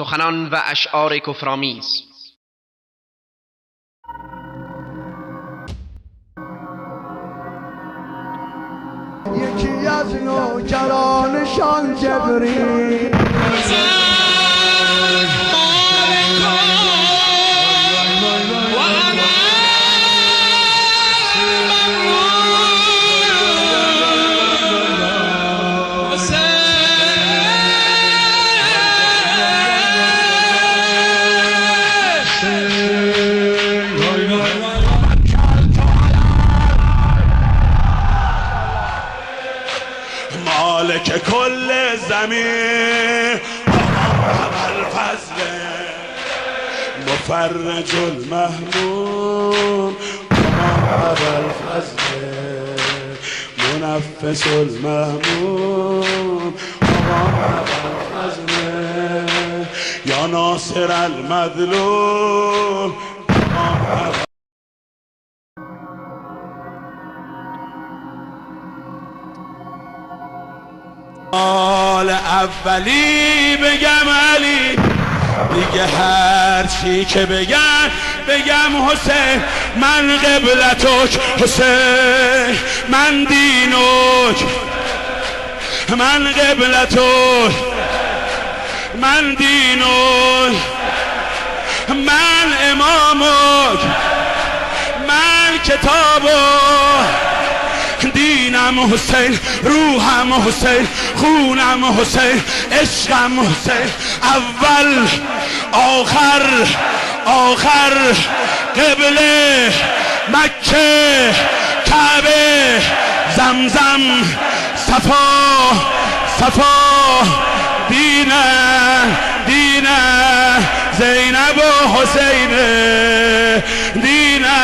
سخنان و اشعار کفرآمیز. یکی از نوکرانشان جبریل مالک کل زمین ابوالفضل مفرج المهموم ابوالفضل منفس المهموم ابوالفضل یا ناصر المظلوم. حال اولی بگم علی، دیگه هر چی که بگم بگم حسین. من قبلتک حسین، من دینک، من قبلتک، من دینک، من امامک، من کتابک، دینم حسین، روحم حسین، خونم حسین، عشقم حسین. اول آخر آخر قبله مکه کعبه زمزم صفا صفا دینه دینه زینب و حسین دینه.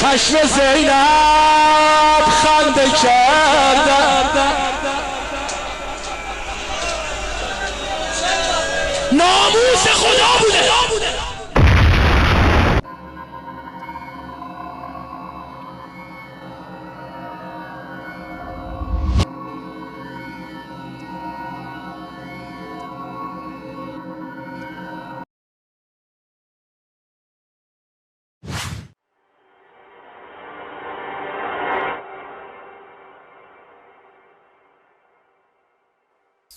چشم زینب خنده کرده، ناموس خدا بوده.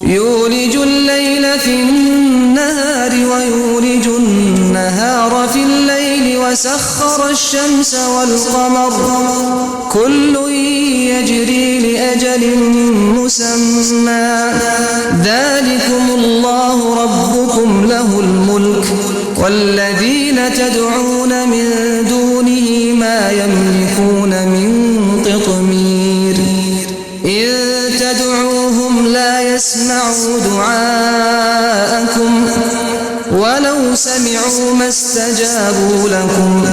يولج الليل في النهار ويولج النهار في الليل وسخر الشمس والقمر كل يجري لأجل مسمى ذلكم الله ربكم له الملك والذين تدعون من دونه ما يملكون من قطمير إن تدعوهم لا يسمعوا دعاءكم ولو سمعوا ما استجابوا لكم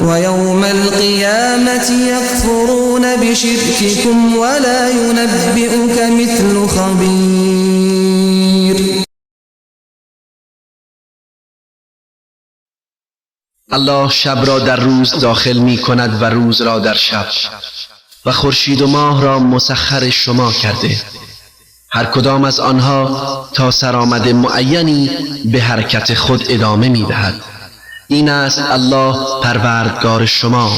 ويوم القيامة يكفرون بشرككم ولا ينبئك مثل خبير. الله شب را در روز داخل می کند و روز را در شب و خورشید و ماه را مسخر شما کرده. هر کدام از آنها تا سرآمد معینی به حرکت خود ادامه می دهد. این است الله پروردگار شما.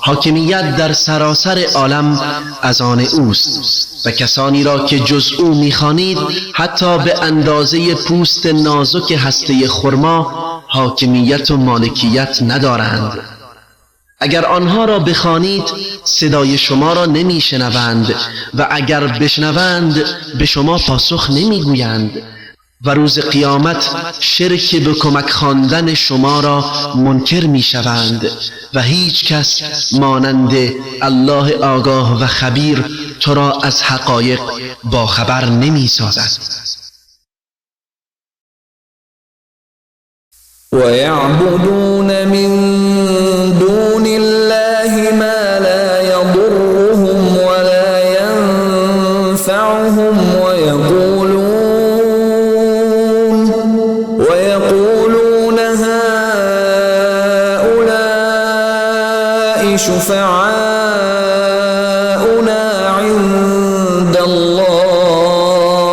حاکمیت در سراسر عالم از آن اوست و کسانی را که جز او می‌خوانید حتی به اندازه پوست نازک هسته خرما حاکمیت و مالکیت ندارند. اگر آنها را بخوانید صدای شما را نمیشنوند و اگر بشنوند به شما پاسخ نمیگویند و روز قیامت شرک به کمک خواندن شما را منکر میشوند و هیچ کس مانند الله آگاه و خبیر تو را از حقایق باخبر نمیسازد. ويعبدون من دون الله ما لا يضرهم ولا ينفعهم ويقولون هؤلاء شفعاؤنا عند الله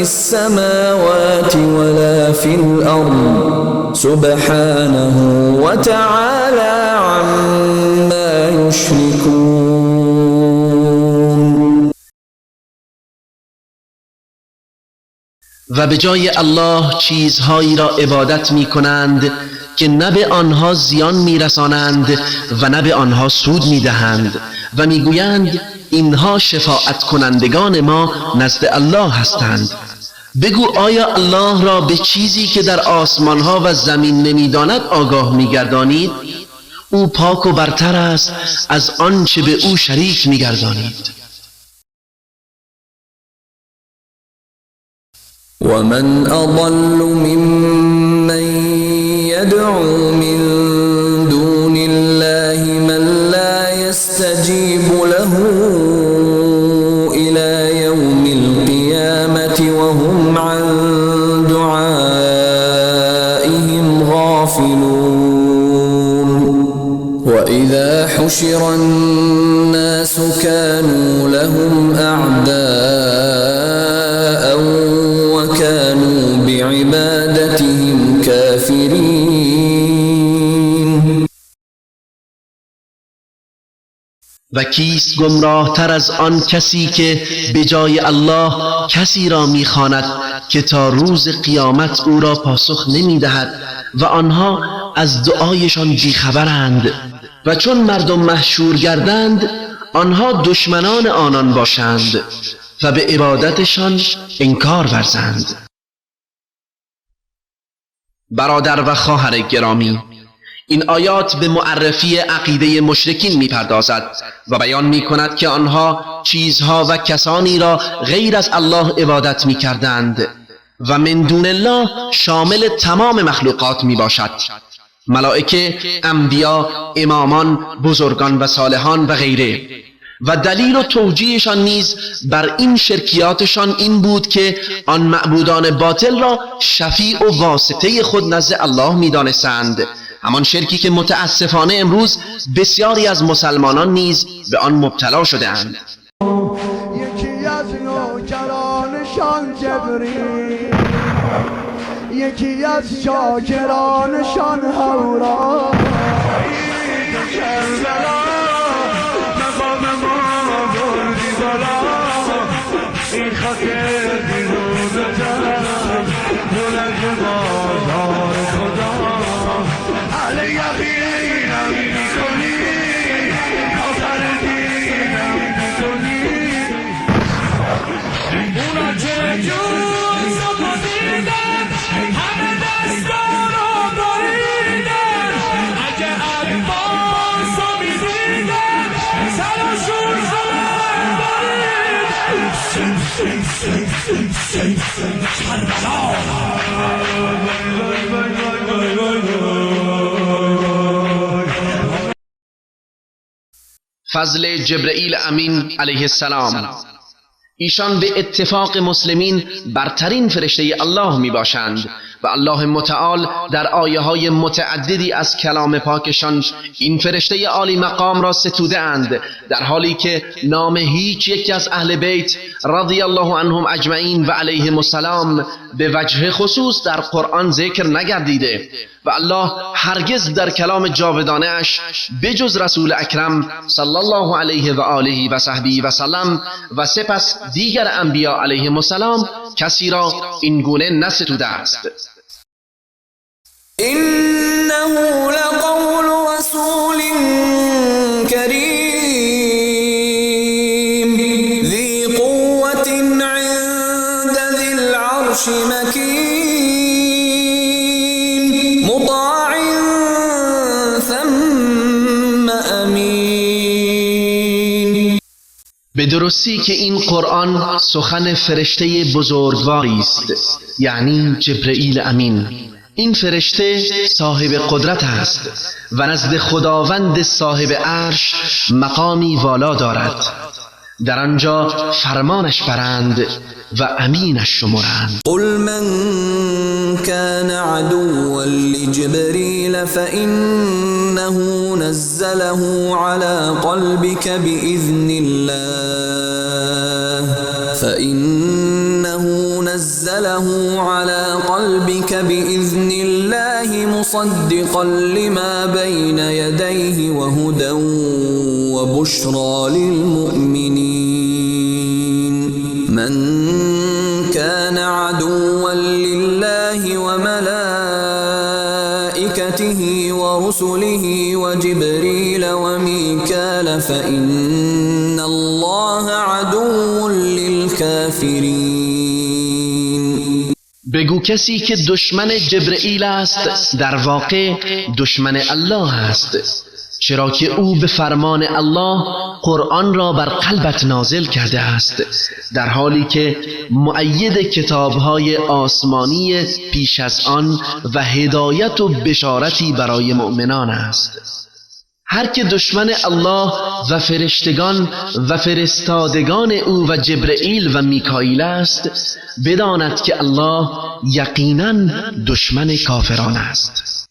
السماوات ولا في الأرض سبحانه وتعالى عما يشركون. و به جای الله چیزهایی را عبادت می کنند که نه به آنها زیان می رسانند و نه به آنها سود می دهند و می گویند اینها شفاعت کنندگان ما نزد الله هستند. بگو آیا الله را به چیزی که در آسمانها و زمین نمیداند آگاه میگردانید؟ او پاک و برتر است از آنچه به او شریک میگردانید. ومن اضل ممن يدعو من دون الله من لا يستجيب له إلى يوم القيامة وهم عن دعائهم غافلون. وإذا حشر الناس كانوا لهم أعداء وكانوا بعبادتهم كافرين. و کیست گمراه تر از آن کسی که به جای الله کسی را میخواند که تا روز قیامت او را پاسخ نمیدهد و آنها از دعایشان بیخبرند و چون مردم محشور گردند آنها دشمنان آنان باشند و به عبادتشان انکار ورزند. برادر و خواهر گرامی، این آیات به معرفی عقیده مشرکین میپردازد و بیان میکند که آنها چیزها و کسانی را غیر از الله عبادت میکردند و من دون الله شامل تمام مخلوقات میباشد، ملائکه، انبیا، امامان، بزرگان و صالحان و غیره. و دلیل و توجیهشان نیز بر این شرکیاتشان این بود که آن معبودان باطل را شفیع و واسطه خود نزد الله میدانستند، همان شرکی که متاسفانه امروز بسیاری از مسلمانان نیز به آن مبتلا شده‌اند. یکی از نوکرانشان جبریل، یکی از شاکرانشان حورا. فضل جبرئیل امین علیه السلام. ایشان به اتفاق مسلمین برترین فرشته الله می باشند و الله متعال در آیه های متعددی از کلام پاکشان این فرشته عالی مقام را ستوده اند، در حالی که نام هیچ یک از اهل بیت رضی الله عنهم اجمعین و علیهم السلام به وجه خصوص در قرآن ذکر نگردیده و الله هرگز در کلام جاودانه اش بجز رسول اکرم صلی الله علیه و آله و صحبه و سلم و سپس دیگر انبیا علیهم السلام کسی را این گونه نستوده است. انه لقول رسول کریم ذی قوة عند ذی العرش مکین مطاع ثم امین. به درستی که این قرآن سخن فرشته بزرگواری است، یعنی جبرئیل امین. این فرشته صاحب قدرت است و نزد خداوند صاحب عرش مقامی والا دارد. در آنجا فرمانش برند و امینش شمرند. قل من كان عدوا لجبريل فإنه نزله على قلبك بإذن الله فإنه نزله بإذن الله مصدقا لما بين يديه وهدى وبشرى للمؤمنين. من كان عدوا لله وملائكته ورسله وجبريل وميكال فإن الله عدو للكافرين. بگو کسی که دشمن جبرئیل است در واقع دشمن الله است، چرا که او به فرمان الله قرآن را بر قلبت نازل کرده است، در حالی که مؤید کتابهای آسمانی پیش از آن و هدایت و بشارتی برای مؤمنان است. هر که دشمن الله و فرشتگان و فرستادگان او و جبرئیل و میکائیل است، بداند که الله یقینا دشمن کافران است.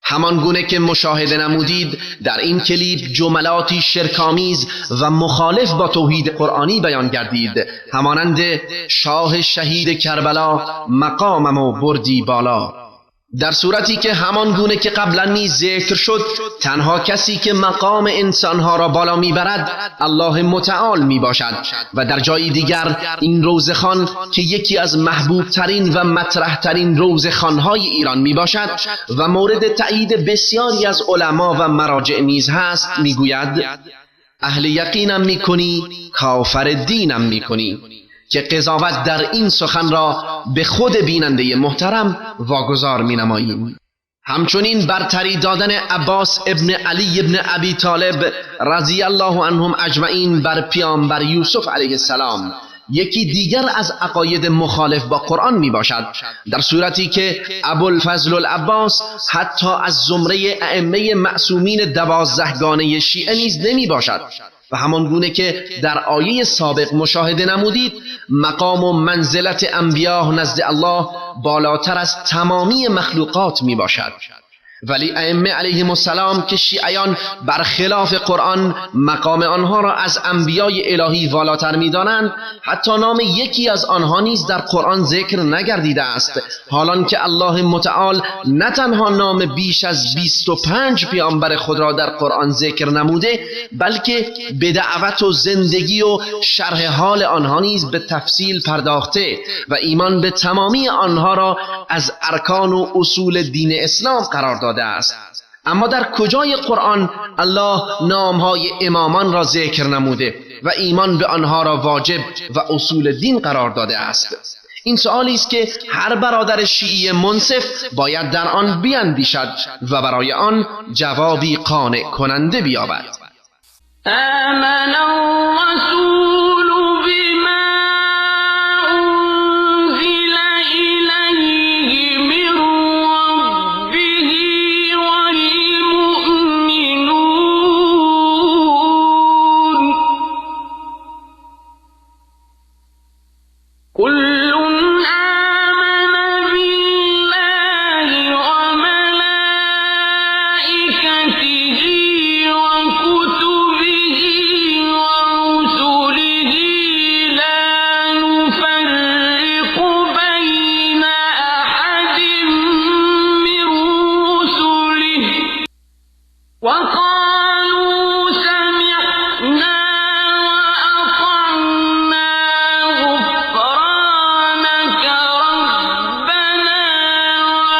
همان گونه که مشاهده نمودید، در این کلیپ جملاتی شرک‌آمیز و مخالف با توحید قرآنی بیان گردید، همانند شاه شهید کربلا مقامم و بردی بالا، در صورتی که همان گونه که قبلا نیز ذکر شد، تنها کسی که مقام انسانها را بالا میبرد الله متعال میباشد. و در جای دیگر این روزخوان که یکی از محبوب ترین و مطرح ترین روزخوانهای ایران میباشد و مورد تأیید بسیاری از علما و مراجع نیز هست، میگوید اهل یقینم میکنی، کافر دینم میکنی، که قضاوت در این سخن را به خود بیننده محترم واگذار می نماییم. همچنین برتری دادن عباس ابن علی ابن ابی طالب رضی الله عنهم اجمعین بر پیامبر یوسف علیه السلام یکی دیگر از عقاید مخالف با قرآن می باشد، در صورتی که ابوالفضل العباس حتی از زمره ائمه معصومین 12 گانه شیعه نیز نمی باشد. و همان گونه که در آیه سابق مشاهده نمودید، مقام و منزلت انبیا نزد الله بالاتر از تمامی مخلوقات می باشد. ولی ائمه علیهم السلام که شیعیان برخلاف قرآن مقام آنها را از انبیای الهی والاتر می‌دانند، حتی نام یکی از آنها نیز در قرآن ذکر نگردیده است، حالان که الله متعال نه تنها نام بیش از 25 پیامبر خود را در قرآن ذکر نموده، بلکه به دعوت و زندگی و شرح حال آنها نیز به تفصیل پرداخته و ایمان به تمامی آنها را از ارکان و اصول دین اسلام قرار داده است. اما در کجای قرآن الله نامهای امامان را ذکر نموده و ایمان به آنها را واجب و اصول دین قرار داده است؟ این سؤالی است که هر برادر شیعی منصف باید در آن بیندیشد و برای آن جوابی قانع کننده بیابد. آمن الرسول بما أنزل إليه من ربه والمؤمنون كل آمن بالله وملائكته وكتبه ورسله لا نفرق بين أحد من رسله وقالوا سمعنا وأطعنا غفرانك ربنا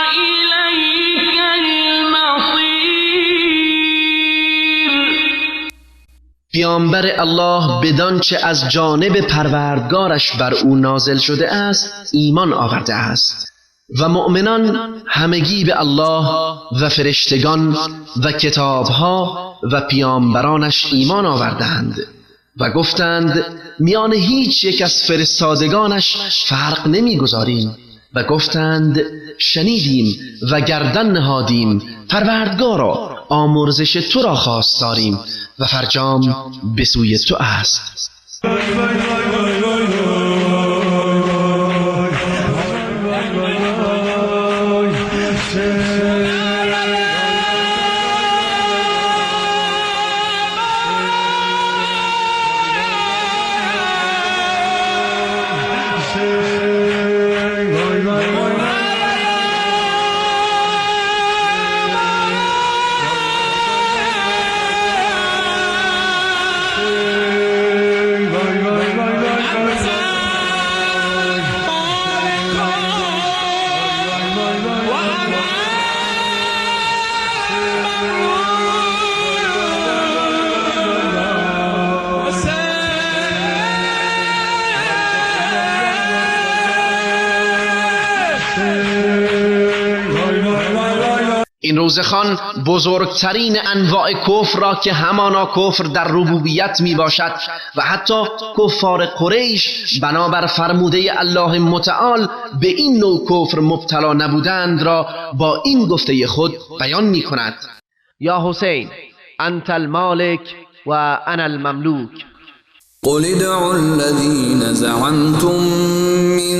وإليك المصير. پیامبر الله بدان چه از جانب پروردگارش بر او نازل شده است ایمان آورده است و مؤمنان همگی به الله و فرشتگان و کتابها و پیامبرانش ایمان آوردند و گفتند میان هیچ یک از فرستادگانش فرق نمیگذاریم و گفتند شنیدیم و گردن نهادیم، پروردگارا آمرزش تو را خواستاریم و فرجام به سوی تو است. روزخان بزرگترین انواع کفر را که همانا کفر در ربوبیت می باشد و حتی کفار قریش بنابر فرموده الله متعال به این نوع کفر مبتلا نبودند را با این گفته خود بیان می کند: یا حسین انت المالک و انا المملوک. قل ادعوا الذين زعمتم من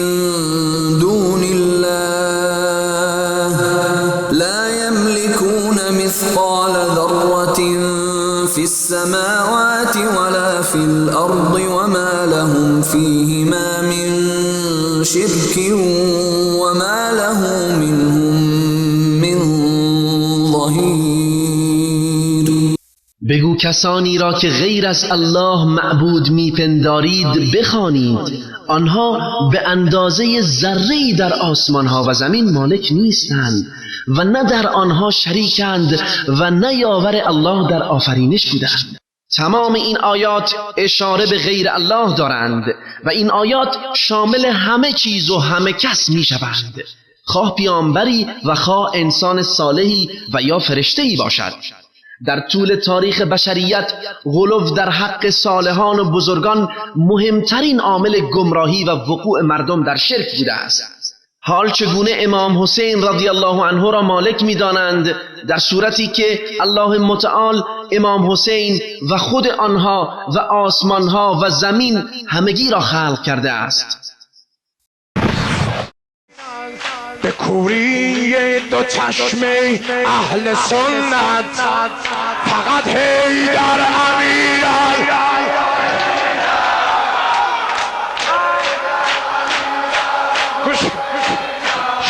دون الله لا يملكون مثقال ذرة في السماوات ولا في الأرض وما لهم فيهما من شرك وما له منهم من ظهير. بگو کسانی را که غیر از الله معبود میپندارید بخوانید، آنها به اندازه ذره‌ای در آسمانها و زمین مالک نیستند و نه در آنها شریکند و نه یاور الله در آفرینش بودند. تمام این آیات اشاره به غیر الله دارند و این آیات شامل همه چیز و همه کس میشوند، خواه پیامبری و خواه انسان صالحی و یا فرشته‌ای باشد. در طول تاریخ بشریت غلو در حق صالحان و بزرگان مهمترین عامل گمراهی و وقوع مردم در شرک بوده است. حال چگونه امام حسین رضی الله عنه را مالک می‌دانند در صورتی که الله متعال امام حسین و خود آنها و آسمانها و زمین همگی را خلق کرده است. به کوری دو چشم اهل سنت فقط حیدر امیران.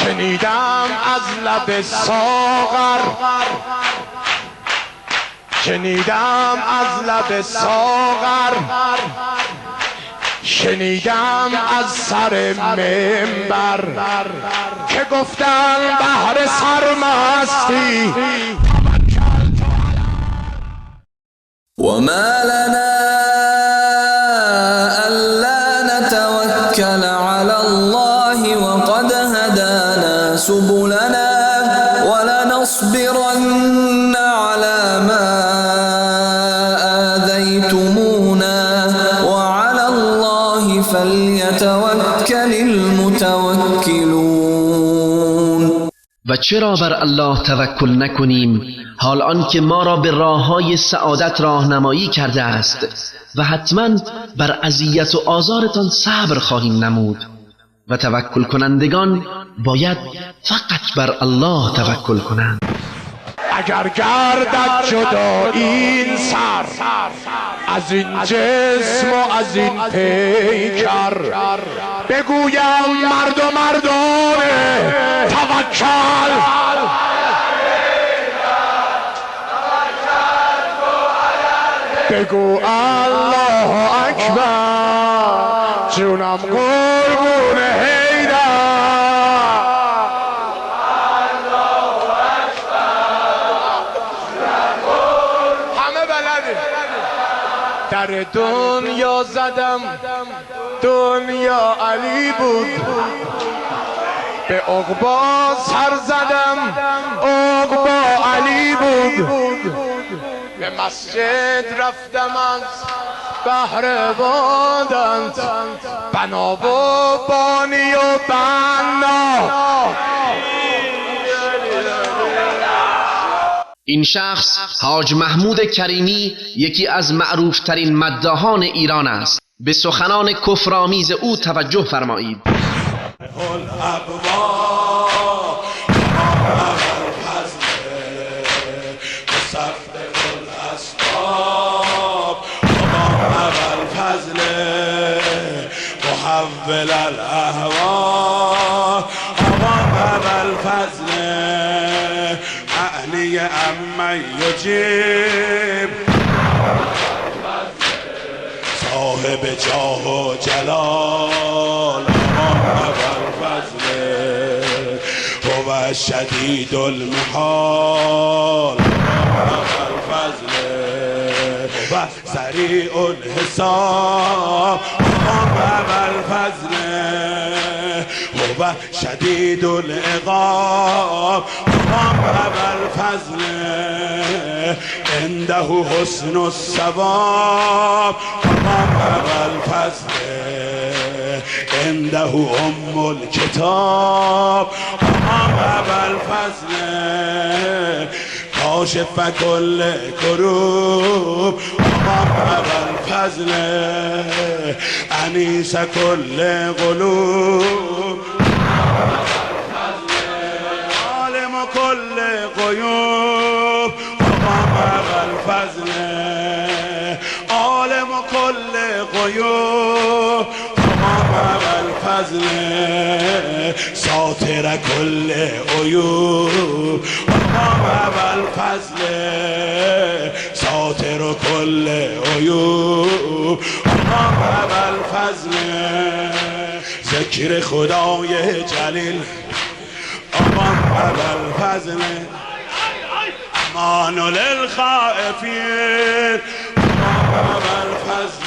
شنیدم از لب ساغر، شنیدم از لب ساغر، شنیدم از سر منبر که گفتن بهر سرمستی. وما لنا ألا نتوكل على الله وقد هدانا سبلنا ولنصبرن على ما آذيتمونا وعلى الله فليتوكل المتوكلون. و چرا بر الله توکل نکنیم حال آن که ما را به راههای سعادت راهنمایی کرده است و حتما بر اذیت و آزارتان صبر خواهیم نمود و توکل کنندگان باید فقط بر الله توکل کنند. اگر گردد جدا این سر از این جسم و از این پیکر، بگویم مرد و مردانه توکل. بگو الله اکبر جونم قربون حیدر. الله اکبر همه بلده. در دنیا زدم دنیا علی بود، به عقبا سر زدم عقبا علی بود، به مسجد رفتم از بهر عبادت، بنا و بانی و بنا. این شخص حاج محمود کریمی یکی از معروفترین مداحان ایران است. به سخنان کفرآمیز او توجه فرمایید. محول الاهوال آقا ابوالفضل معنی عمن یجیب صاحب جاه و جلال آقا ابوالفضل هو شدید المحال آقا ابوالفضل و سریع الحساب آقا ابوالفضل هو هو شدید العقاب آقام ابوالفضل عنده حسن الثواب آقام ابوالفضل عنده ام الکتاب آقام ابوالفضل کاشف کل کروب آقام ابوالفضل انیس کل قلوب عالم کل غیوب آقام ابوالفضل عالم کل غیوب آقام ابوالفضل ساتر کل عیوب آقام ابوالفضل ساتر کل عیوب آقام ابوالفضل ذکر خدای جلیل آقام ابوالفضل امان للخائفین آقام ابوالفضل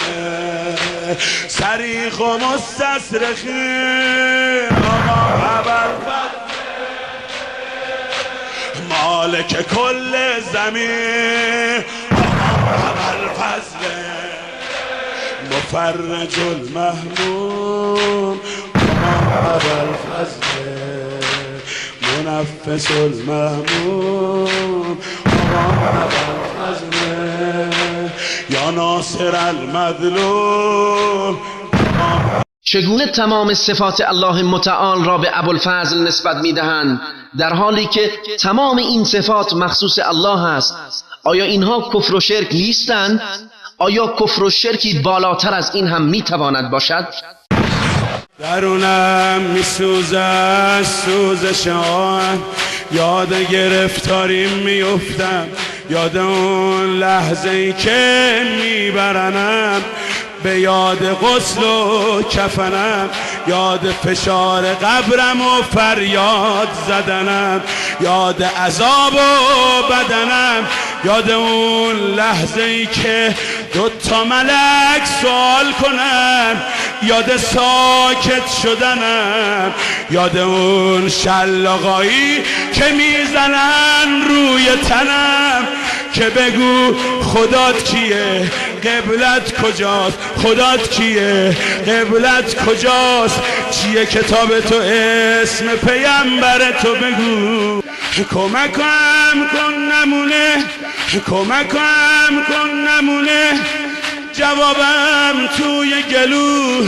صریخ و مستصرخین آقام ابوالفضل مالک کل زمین آقام ابوالفضل مفرج المهموم آقام ابوالفضل منفس المهموم آقام ابوالفضل یا ناصر المظلوم. چگونه تمام صفات الله متعال را به ابوالفضل نسبت میدهند در حالی که تمام این صفات مخصوص الله است؟ آیا اینها کفر و شرک نیستند؟ آیا کفر و شرکی بالاتر از این هم میتواند باشد؟ درونم میسوزه سوزش آن، یاد گرفتاریم میفتم، یاد اون لحظه ای که میبرنم، به یاد غسل و کفنم، یاد فشار قبرم و فریاد زدنم، یاد عذاب و بدنم، یاد اون لحظه ای که دوتا ملک سوال کنم، یاد ساکت شدنم، یاد اون شلاقایی که میزنن روی تنم که بگو خدات کیه، قبلت کجاست، خدات کیه، قبلت کجاست، چیه کتاب تو، اسم پیامبر تو بگو. کمکم کن نمونه، کمکم کن نمونه، جوابم توی گلو،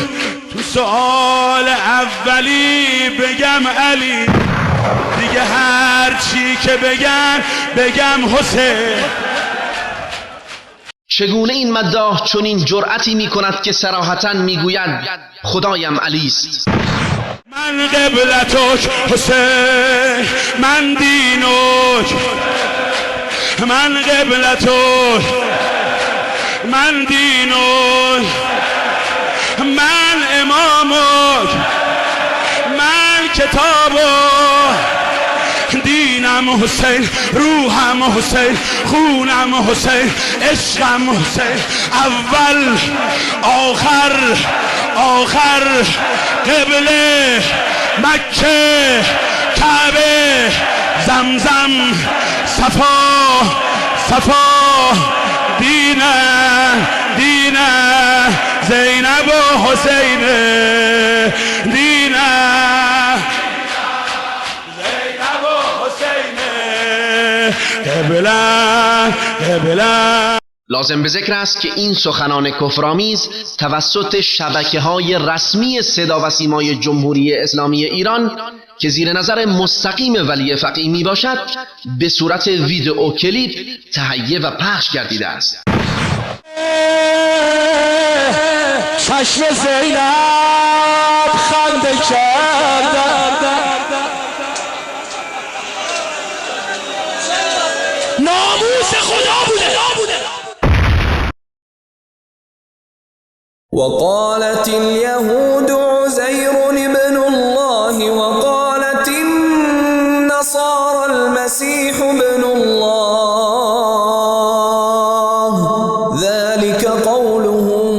تو سوال اولی بگم علی، دیگه هر چی که بگم بگم حسین. چگونه این مداح چنین جرأتی میکند که صراحتاً میگوید خدایم علی است؟ من قبلتک حسین، من دینک، من قبلتک، من دینک، من امامک، من کتابک، دینم حسین، روحم حسین، خونم حسین، عشقم حسین، اول آخر، آخر قبله مکه کعبه زمزم صفا صفا، دینه دینه زینب و حسین، دینه زینب و حسین، قبله قبله. لازم به ذکر است که این سخنان کفرآمیز توسط شبکه‌های رسمی صدا و سیمای جمهوری اسلامی ایران که زیر نظر مستقیم ولی فقیه می باشد به صورت ویدئو کلیپ تهیه و پخش گردیده است. چشم زینب خنده کرد، ناموس خدا بوده. وقالت اليهود عزير ابن الله وقالت النصارى المسيح ابن الله ذلك قولهم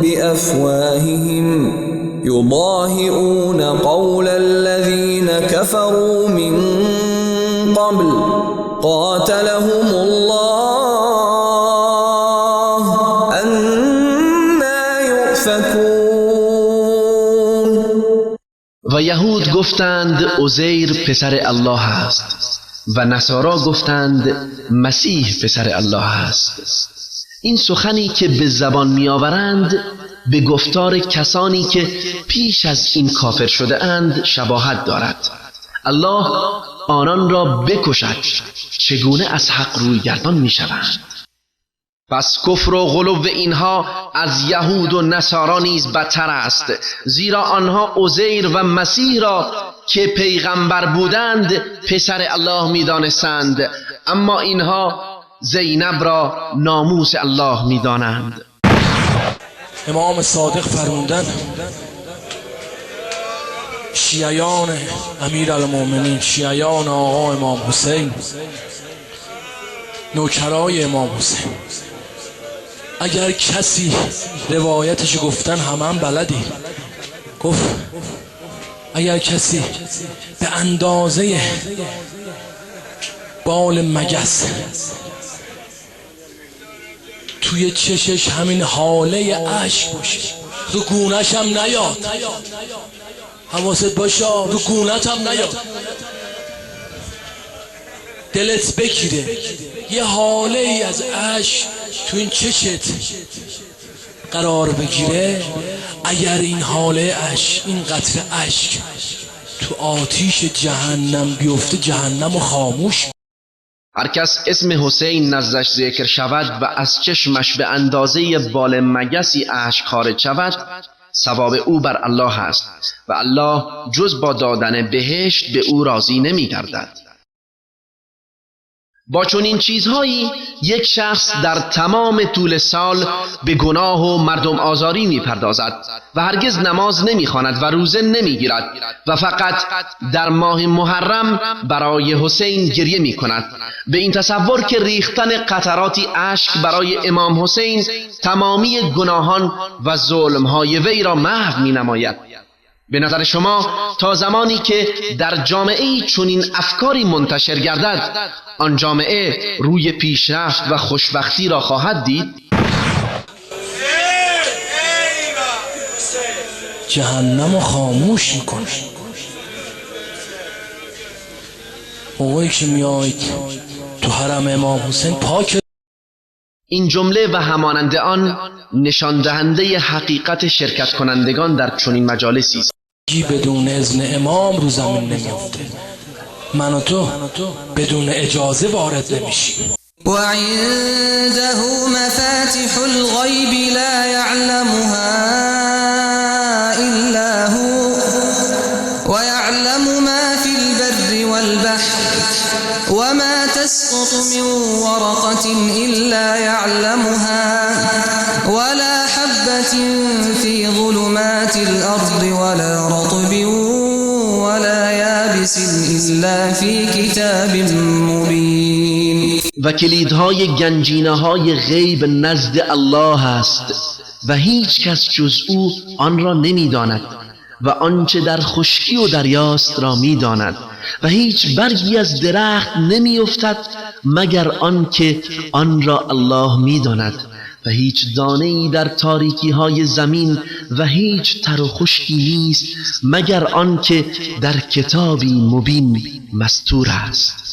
بأفواههم يضاهئون قول كفروا من قبل قاتلهم الله أنى يؤفكون. و یهود گفتند عزیر پسر الله است و نصارا گفتند مسیح پسر الله است. این سخنی که به زبان می‌آورند به گفتار کسانی که پیش از این کافر شده اند شباهت دارد. الله آنان را بکشد، چگونه از حق روی گردان می‌شوند. پس کفر و غلو اینها از یهود و نصارا نیز بدتر است، زیرا آنها عزیر و مسیح را که پیغمبر بودند پسر الله می‌دانستند، اما اینها زینب را ناموس الله می‌دانند. امام صادق فرمودن شیعیان امیرالمومنین، شیعیان آقا امام حسین، نوکرای امام حسین، اگر کسی روایتش گفتن همه هم بلدی، گفت اگر کسی به اندازه بال مگس توی چشش همین حاله اشک باشه، رو گونش هم نیاد، حواست باشه رو گونت هم نیاد، دلت بگیره یه حاله ای از اشک تو این چشت قرار بگیره، اگر این حاله اشک، این قطره اشک تو آتیش جهنم بیفته، جهنم رو خاموش. هر کس اسم حسین نزدش ذکر شود و از چشمش به اندازه بال مگسی اشک خارج شود، ثواب او بر الله است و الله جز با دادن بهشت به او راضی نمی گردد. با چنین چیزهایی یک شخص در تمام طول سال به گناه و مردم آزاری میپردازد و هرگز نماز نمیخواند و روزه نمیگیرد و فقط در ماه محرم برای حسین گریه میکند، به این تصور که ریختن قطراتی اشک برای امام حسین تمامی گناهان و ظلمهای وی را محو مینماید. به نظر شما تا زمانی که در جامعه چنین افکاری منتشر گردد، آن جامعه روی پیشرفت و خوشبختی را خواهد دید؟ جهنم رو خاموش میکنه. موقعی که میایید تو حرم امام حسین پاک. این جمله و همانند آن نشان دهنده حقیقت شرکت کنندگان در چنین مجالسی است. بدون اذن امام رو زمین نمیفته، من و تو بدون اجازه وارد نمیشیم. وعنده مفاتح الغیب لا يعلمها إلا هو ويعلم ما في البر والبحر وما تسقط من ورقة إلا يعلمها ولا حبة في ظلمات الأرض ولا رطب ولا يابس إلا في كتاب مبين. و کلیدهای گنجینه‌های غیب نزد الله است و هیچ کس جز او آن را نمی‌داند و آنچه در خشکی و دریاست را می‌داند و هیچ برگی از درخت نمی‌افتد مگر آنکه آن را الله می‌داند و هیچ دانه‌ای در تاریکی‌های زمین و هیچ تر و خشکی نیست مگر آنکه در کتابی مبین مستور است.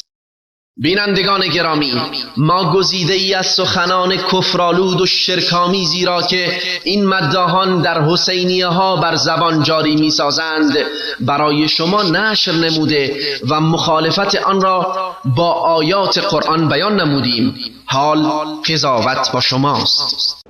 بینندگان گرامی، ما گزیده ای از سخنان کفرآلود و شرک‌آمیزی را که این مداحان در حسینیه ها بر زبان جاری می سازند برای شما نشر نموده و مخالفت آن را با آیات قرآن بیان نمودیم. حال قضاوت با شماست.